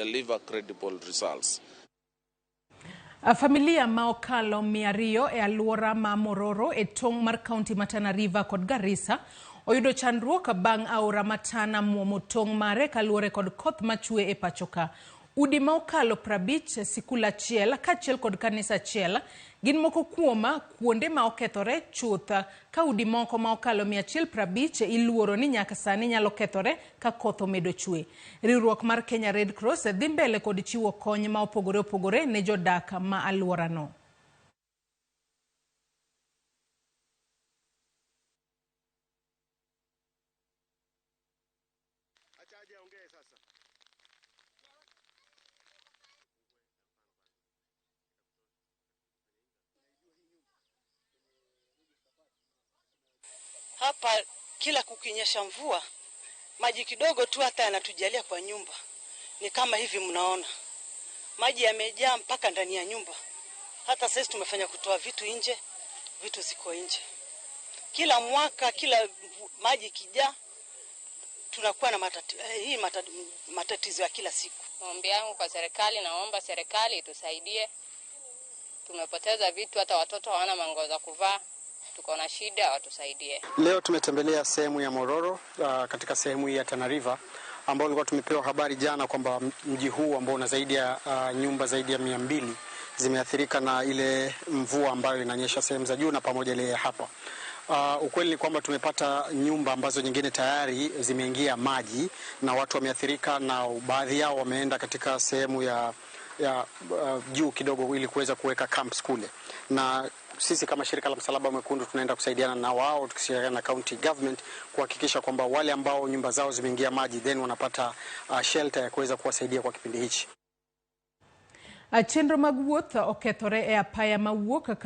deliver credible results. Familia ma okalo 200 e alwora ma Mororo e tong' mar kaunti ma Tana River kod Garissa oyudo chandruok bang' aora ma Tana muomo tong' mare kaluwore kod koth machwe e pacho ka. Udi ma okalo 50, sikul achiel kaachiel kod kanisa achiel gin moko kuom kuonde ma okethore chuth ka udi moko ma okalo 150 iluoro ni nyaka sani nyalo kethore ka koth omedo chwe. Riwruok mar Kenya Red Cross dhi mbele kod chiwo kony ma opogore opogore ne jodak ma alworano. Hapa kila kukinyesha mvua, maji kidogo tu hata yanatujalia kwa nyumba. Ni kama hivi mnaona, maji yamejaa mpaka ndani ya nyumba. Hata sisi tumefanya kutoa vitu nje, vitu ziko nje. Kila mwaka, kila maji ikijaa, tunakuwa na matatizo ya kila siku. Maombi yangu kwa serikali, naomba serikali itusaidie. Tumepoteza vitu, hata watoto hawana manguo za kuvaa. Tuko na shida, watusaidie. Leo tumetembelea sehemu ya Mororo, katika sehemu hii ya Tana River ambao tulikuwa tumepewa habari jana kwamba mji huu ambao una zaidi ya nyumba zaidi ya 200 zimeathirika na ile mvua ambayo inanyesha sehemu za juu na pamoja ile hapa. Ukweli ni kwamba tumepata nyumba ambazo nyingine tayari zimeingia maji na watu wameathirika, na baadhi yao wameenda katika sehemu ya juu kidogo ili kuweza kuweka camps kule. Na sisi kama shirika la Msalaba Mwekundu tunaenda kusaidiana na wao tukishirikiana na county government kuhakikisha kwamba wale ambao nyumba zao zimeingia maji then wanapata shelter ya kuweza kuwasaidia kwa kipindi hichi. Chenro mag wuoth okethore e apaya mawuok.